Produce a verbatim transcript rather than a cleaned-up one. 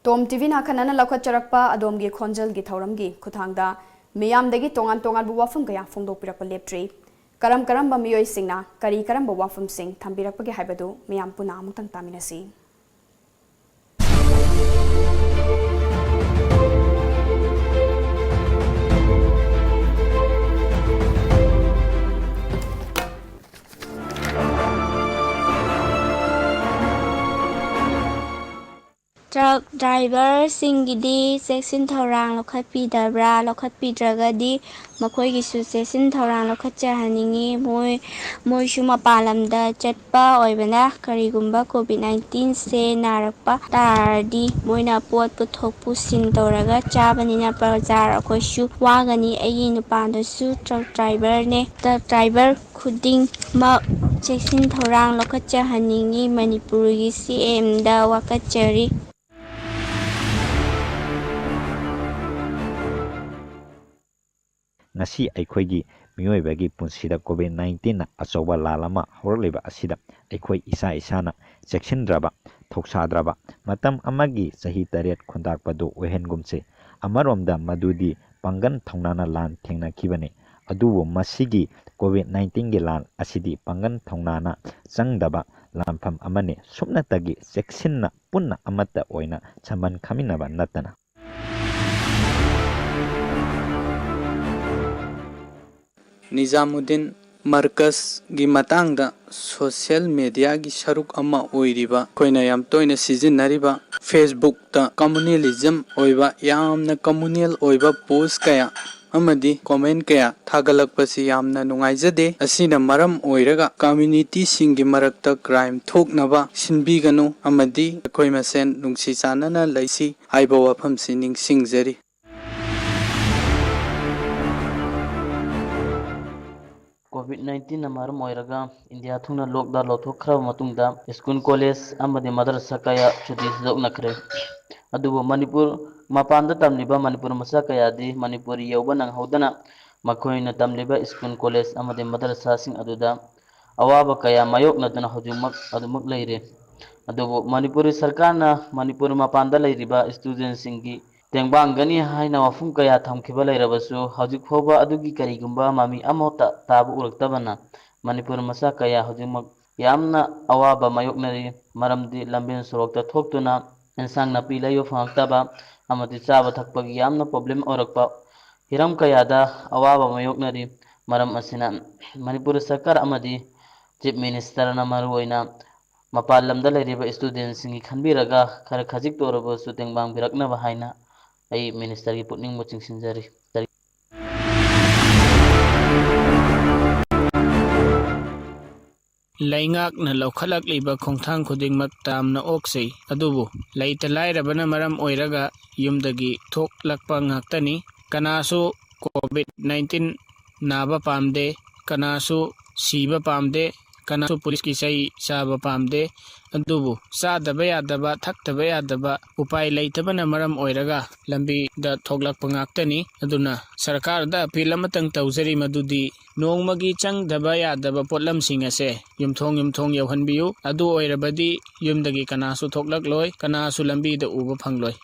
ꯇꯣꯝ ꯇꯤꯚꯤꯅ ꯑꯈꯟꯅꯅ ꯂꯧꯈꯠꯆꯔꯛꯄ ꯑꯗꯣꯝꯒꯤ ꯈꯣꯟꯖꯦꯜꯒꯤ ꯊꯧꯔꯝꯒꯤ ꯈꯨꯠꯊꯥꯡꯗ ꯃꯤꯌꯥꯝꯗꯒꯤ ꯇꯣꯉꯥꯟ ꯇꯣꯉꯥꯟꯕ ꯋꯥꯐꯝ ꯀꯌꯥ ꯐꯣꯡꯗꯣꯛꯄꯤꯔꯛꯄ ꯂꯦꯞꯇ꯭ꯔꯤ꯫ ꯀꯔꯝ ꯀꯔꯝꯕ ꯃꯤꯑꯣꯏꯁꯤꯡꯅ ꯀꯔꯤ ꯀꯔꯝꯕ ꯋꯥꯐꯝꯁꯤꯡ ꯊꯝꯕꯤꯔꯛꯄꯒꯦ ꯍꯥꯏꯕꯗꯨ ꯃꯤꯌꯥꯝ ꯄꯨꯟꯅ ꯑꯃꯨꯛꯇꯪ ꯇꯥꯃꯤꯟꯅꯁꯤ꯫ ꯇ꯭ꯔꯛ ꯗ꯭ꯔꯥꯏꯚꯔꯁꯤꯡꯒꯤꯗꯤ ꯆꯦꯛꯁꯤꯟ ꯊꯧꯔꯥꯡ ꯂꯧꯈꯠꯄꯤꯗꯕ꯭ꯔꯥ? ꯂꯧꯈꯠꯄꯤꯗ꯭ꯔꯒꯗꯤ ꯃꯈꯣꯏꯒꯤꯁꯨ ꯆꯦꯛꯁꯤꯟ ꯊꯧꯔꯥꯡ ꯂꯧꯈꯠꯆꯍꯟꯅꯤꯡꯉꯤ꯫ ꯃꯣꯏ, ꯃꯣꯏꯁꯨ ꯃꯄꯥꯟ ꯂꯝꯗ ꯆꯠꯄ ꯑꯣꯏꯕꯅ, ꯀꯔꯤꯒꯨꯝꯕ ꯀꯣꯚꯤꯗ ꯅꯥꯏꯟꯇꯤꯟꯁꯦ ꯅꯥꯔꯛꯄ ꯇꯥꯔꯗꯤ, ꯃꯣꯏꯅ ꯄꯣꯠ ꯄꯨꯊꯣꯛ ꯄꯨꯁꯤꯟ ꯇꯧꯔꯒ ꯆꯥꯕꯅꯤꯅ ꯄ꯭ꯔꯖꯥ ꯑꯩꯈꯣꯏꯁꯨ ꯋꯥꯒꯅꯤ꯫ ꯑꯩꯒꯤ ꯅꯨꯄꯥꯗꯨꯁꯨ ꯇ꯭ꯔꯛ ꯗ꯭ꯔꯥꯏꯚꯔꯅꯦ꯫ ꯇ꯭ꯔꯛ ꯗ꯭ꯔꯥꯏꯚꯔ ꯈꯨꯗꯤꯡꯃꯛ ꯆꯦꯛꯁꯤꯟ ꯊꯧꯔꯥꯡ ꯂꯧꯈꯠꯆꯍꯟꯅꯤꯡꯉꯤ꯫ ꯃꯅꯤꯄꯨꯔꯒꯤ ꯁꯤ ꯑꯦꯝꯗ ꯋꯥꯀꯠꯆꯔꯤ꯫ ꯉꯁꯤ ꯑꯩꯈꯣꯏꯒꯤ ꯃꯤꯑꯣꯏꯕꯒꯤ ꯄꯨꯟꯁꯤꯗ ꯀꯣꯚꯤꯗ ꯅꯥꯏꯟꯇꯤꯟꯅ ꯑꯆꯧꯕ ꯂꯥꯟ ꯑꯃ ꯍꯧꯔꯛꯂꯤꯕ ꯑꯁꯤꯗ, ꯑꯩꯈꯣꯏ ꯏꯁꯥ ꯏꯁꯥꯅ ꯆꯦꯛꯁꯤꯟꯗ꯭ꯔꯕ, ꯊꯧꯁꯥꯗ꯭ꯔꯕ, ꯃꯇꯝ ꯑꯃꯒꯤ ꯆꯍꯤ ꯇꯔꯦꯠ ꯈꯨꯟꯇꯥꯛꯄꯗꯨ ꯑꯣꯏꯍꯟꯒꯨꯝꯁꯤ꯫ ꯑꯃꯔꯣꯝꯗ ꯃꯗꯨꯗꯤ ꯄꯥꯡꯒꯜ ꯊꯧꯅꯥꯅ ꯂꯥꯟ ꯊꯦꯡꯅꯈꯤꯕꯅꯤ꯫ ꯑꯗꯨꯕꯨ ꯃꯁꯤꯒꯤ ꯀꯣꯚꯤꯗ ꯅꯥꯏꯟꯇꯤꯟꯒꯤ ꯂꯥꯟ ꯑꯁꯤꯗꯤ ꯄꯥꯡꯒꯜ ꯊꯧꯅꯥꯅ ꯆꯪꯗꯕ ꯂꯥꯟꯐꯝ ꯑꯃꯅꯤ꯫ ꯁꯨꯞꯅꯇꯒꯤ ꯆꯦꯛꯁꯤꯟꯅ ꯄꯨꯟꯅ ꯑꯃꯠꯇ ꯑꯣꯏꯅ ꯁꯝꯕꯟ ꯈꯥꯃꯤꯟꯅꯕ ꯅꯠꯇꯅ꯫ ꯅꯤꯖꯥꯃꯨꯗꯤꯟ ꯃꯔꯀꯖꯒꯤ ꯃꯇꯥꯡꯗ ꯁꯣꯁꯤꯌꯦꯜ ꯃꯦꯗꯤꯌꯥꯒꯤ ꯁꯔꯨꯛ ꯑꯃ ꯑꯣꯏꯔꯤꯕ, ꯑꯩꯈꯣꯏꯅ ꯌꯥꯝ ꯇꯣꯏꯅ ꯁꯤꯖꯤꯟꯅꯔꯤꯕ ꯐꯦꯁꯕꯨꯛꯇ ꯀꯝꯃꯨꯅꯦꯂꯤꯖꯝ ꯑꯣꯏꯕ, ꯌꯥꯝꯅ ꯀꯝꯃꯨꯅꯦꯜ ꯑꯣꯏꯕ ꯄꯣꯁ ꯀꯌꯥ ꯑꯃꯗꯤ ꯀꯣꯃꯦꯟ ꯀꯌꯥ ꯊꯥꯒꯠꯂꯛꯄꯁꯤ ꯌꯥꯝꯅ ꯅꯨꯡꯉꯥꯏꯖꯗꯦ꯫ ꯑꯁꯤꯅ ꯃꯔꯝ ꯑꯣꯏꯔꯒ ꯀꯝꯃ꯭ꯌꯨꯅꯤꯇꯤꯁꯤꯡꯒꯤ ꯃꯔꯛꯇ ꯀ꯭ꯔꯥꯏꯝ ꯊꯣꯛꯅꯕ ꯁꯤꯟꯕꯤꯒꯅꯨ ꯑꯃꯗꯤ ꯑꯩꯈꯣꯏ ꯃꯁꯦꯟ ꯅꯨꯡꯁꯤ ꯆꯥꯟꯅꯅ ꯂꯩꯁꯤ ꯍꯥꯏꯕ ꯋꯥꯐꯝꯁꯤ ꯅꯤꯡꯁꯤꯡꯖꯔꯤ꯫ ꯀꯣꯚꯤꯗ ꯅꯥꯏꯟꯇꯤꯟꯅ ꯃꯔꯝ ꯑꯣꯏꯔꯒ ꯏꯟꯗꯤꯌꯥ ꯊꯨꯡꯅ ꯂꯣꯛꯗꯥꯎꯟ ꯂꯧꯊꯣꯛꯈ꯭ꯔꯕ ꯃꯇꯨꯡꯗ ꯁ꯭ꯀꯨꯜ, ꯀꯣꯂꯦꯖ ꯑꯃꯗꯤ ꯃꯗꯔꯁꯥ ꯀꯌꯥ ꯁꯨꯇꯤ ꯊꯥꯗꯣꯛꯅꯈ꯭ꯔꯦ꯫ ꯑꯗꯨꯕꯨ ꯃꯅꯤꯄꯨꯔ ꯃꯄꯥꯟꯗ ꯇꯝꯂꯤꯕ ꯃꯅꯤꯄꯨꯔ ꯃꯆꯥ ꯀꯌꯥꯗꯤ ꯃꯅꯤꯄꯨꯔ ꯌꯧꯕ ꯅꯪꯍꯧꯗꯅ ꯃꯈꯣꯏꯅ ꯇꯝꯂꯤꯕ ꯁ꯭ꯀꯨꯜ, ꯀꯣꯂꯦꯖ ꯑꯃꯗꯤ ꯃꯗꯔꯁꯥꯁꯤꯡ ꯑꯗꯨꯗ ꯑꯋꯥꯕ ꯀꯌꯥ ꯃꯥꯌꯣꯛꯅꯗꯨꯅ ꯍꯧꯖꯤꯛꯃꯛ ꯑꯗꯨꯃꯛ ꯂꯩꯔꯤ꯫ ꯑꯗꯨꯕꯨ ꯃꯅꯤꯄꯨꯔꯤ ꯁꯔꯀꯥꯔꯅ ꯃꯅꯤꯄꯨꯔ ꯃꯄꯥꯟꯗ ꯂꯩꯔꯤꯕ ꯏꯁꯇꯨꯗꯦꯟꯁꯤꯡꯒꯤ ꯇꯦꯡꯕꯥꯡꯒꯅꯤ ꯍꯥꯏꯅ ꯋꯥꯐꯝ ꯀꯌꯥ ꯊꯝꯈꯤꯕ ꯂꯩꯔꯕꯁꯨ, ꯍꯧꯖꯤꯛ ꯐꯥꯎꯕ ꯑꯗꯨꯒꯤ ꯀꯔꯤꯒꯨꯝꯕ ꯃꯃꯤ ꯑꯃꯠꯇ ꯇꯥꯕ ꯎꯔꯛꯇꯕꯅ ꯃꯅꯤꯄꯨꯔ ꯃꯆꯥ ꯀꯌꯥ ꯍꯧꯖꯤꯛꯃꯛ ꯌꯥꯝꯅ ꯑꯋꯥꯕ ꯃꯥꯌꯣꯛꯅꯔꯤ꯫ ꯃꯔꯝꯗꯤ ꯂꯝꯕꯦꯟ ꯁꯣꯔꯣꯛꯇ ꯊꯣꯛꯇꯨꯅ ꯏꯟꯁꯥꯡ ꯅꯥꯄꯤ ꯂꯩꯕ ꯐꯪꯂꯛꯇꯕ ꯑꯃꯗꯤ ꯆꯥꯕ ꯊꯛꯄꯒꯤ ꯌꯥꯝꯅ ꯄ꯭ꯔꯣꯕ꯭ꯂꯦꯝ ꯑꯣꯏꯔꯛꯄ ꯍꯤꯔꯝ ꯀꯌꯥꯗ ꯑꯋꯥꯕ ꯃꯥꯌꯣꯛꯅꯔꯤ꯫ ꯃꯔꯝ ꯑꯁꯤꯅ ꯃꯅꯤꯄꯨꯔ ꯁꯔꯀꯥꯔ ꯑꯃꯗꯤ ꯆꯤꯐ ꯃꯤꯅꯤꯁꯇꯔꯅ ꯃꯔꯨꯑꯣꯏꯅ ꯃꯄꯥꯟ ꯂꯝꯗ ꯂꯩꯔꯤꯕ ꯏꯁꯇꯨꯗꯦꯟꯁꯤꯡꯒꯤ ꯈꯟꯕꯤꯔꯒ ꯈꯔ ꯈꯖꯤꯛꯇ ꯑꯣꯏꯔꯕꯁꯨ ꯇꯦꯡꯕꯥꯡꯕꯤꯔꯛꯅꯕ ꯍꯥꯏꯅ ꯑꯩ ꯃꯤꯅꯤꯁꯇꯔꯒꯤ ꯄꯨꯛꯅꯤꯡꯕꯨ ꯆꯤꯡꯁꯤꯟꯖꯔꯤ꯫ ꯂꯩꯉꯥꯛꯅ ꯂꯧꯈꯠꯂꯛꯂꯤꯕ ꯈꯣꯡꯊꯥꯡ ꯈꯨꯗꯤꯡꯃꯛ ꯇꯥꯝꯅ ꯑꯣꯛꯆꯩ, ꯑꯗꯨꯕꯨ ꯂꯩꯇ ꯂꯥꯏꯔꯕꯅ ꯃꯔꯝ ꯑꯣꯏꯔꯒ ꯌꯨꯝꯗꯒꯤ ꯊꯣꯛꯂꯛꯄ ꯉꯥꯛꯇꯅꯤ꯫ ꯀꯅꯥꯁꯨ ꯀꯣꯚꯤꯗ ꯅꯥꯏꯟꯇꯤꯟ ꯅꯥꯕ ꯄꯥꯝꯗꯦ, ꯀꯅꯥꯁꯨ ꯁꯤꯕ ꯄꯥꯝꯗꯦ, ꯀꯅꯥꯁꯨ ꯄꯨꯂꯤꯁꯀꯤ ꯆꯩ ꯆꯥꯕ ꯄꯥꯝꯗꯦ꯫ ꯑꯗꯨꯕꯨ ꯆꯥꯗꯕ ꯌꯥꯗꯕ, ꯊꯛꯇꯕ ꯌꯥꯗꯕ, ꯎꯄꯥꯏ ꯂꯩꯇꯕꯅ ꯃꯔꯝ ꯑꯣꯏꯔꯒ ꯂꯝꯕꯤꯗ ꯊꯣꯛꯂꯛꯄ ꯉꯥꯛꯇꯅꯤ꯫ ꯑꯗꯨꯅ ꯁꯔꯀꯥꯔꯗ ꯑꯄꯤꯜ ꯑꯃꯇꯪ ꯇꯧꯖꯔꯤ, ꯃꯗꯨꯗꯤ ꯅꯣꯡꯃꯒꯤ ꯆꯪꯗꯕ ꯌꯥꯗꯕ ꯄꯣꯠꯂꯝꯁꯤꯡ ꯑꯁꯦ ꯌꯨꯝꯊꯣꯡ ꯌꯨꯝꯊꯣꯡ ꯌꯧꯍꯟꯕꯤꯌꯨ꯫ ꯑꯗꯨ ꯑꯣꯏꯔꯕꯗꯤ ꯌꯨꯝꯗꯒꯤ ꯀꯅꯥꯁꯨ ꯊꯣꯛꯂꯛꯂꯣꯏ, ꯀꯅꯥꯁꯨ ꯂꯝꯕꯤꯗ ꯎꯕ ꯐꯪꯂꯣꯏ꯫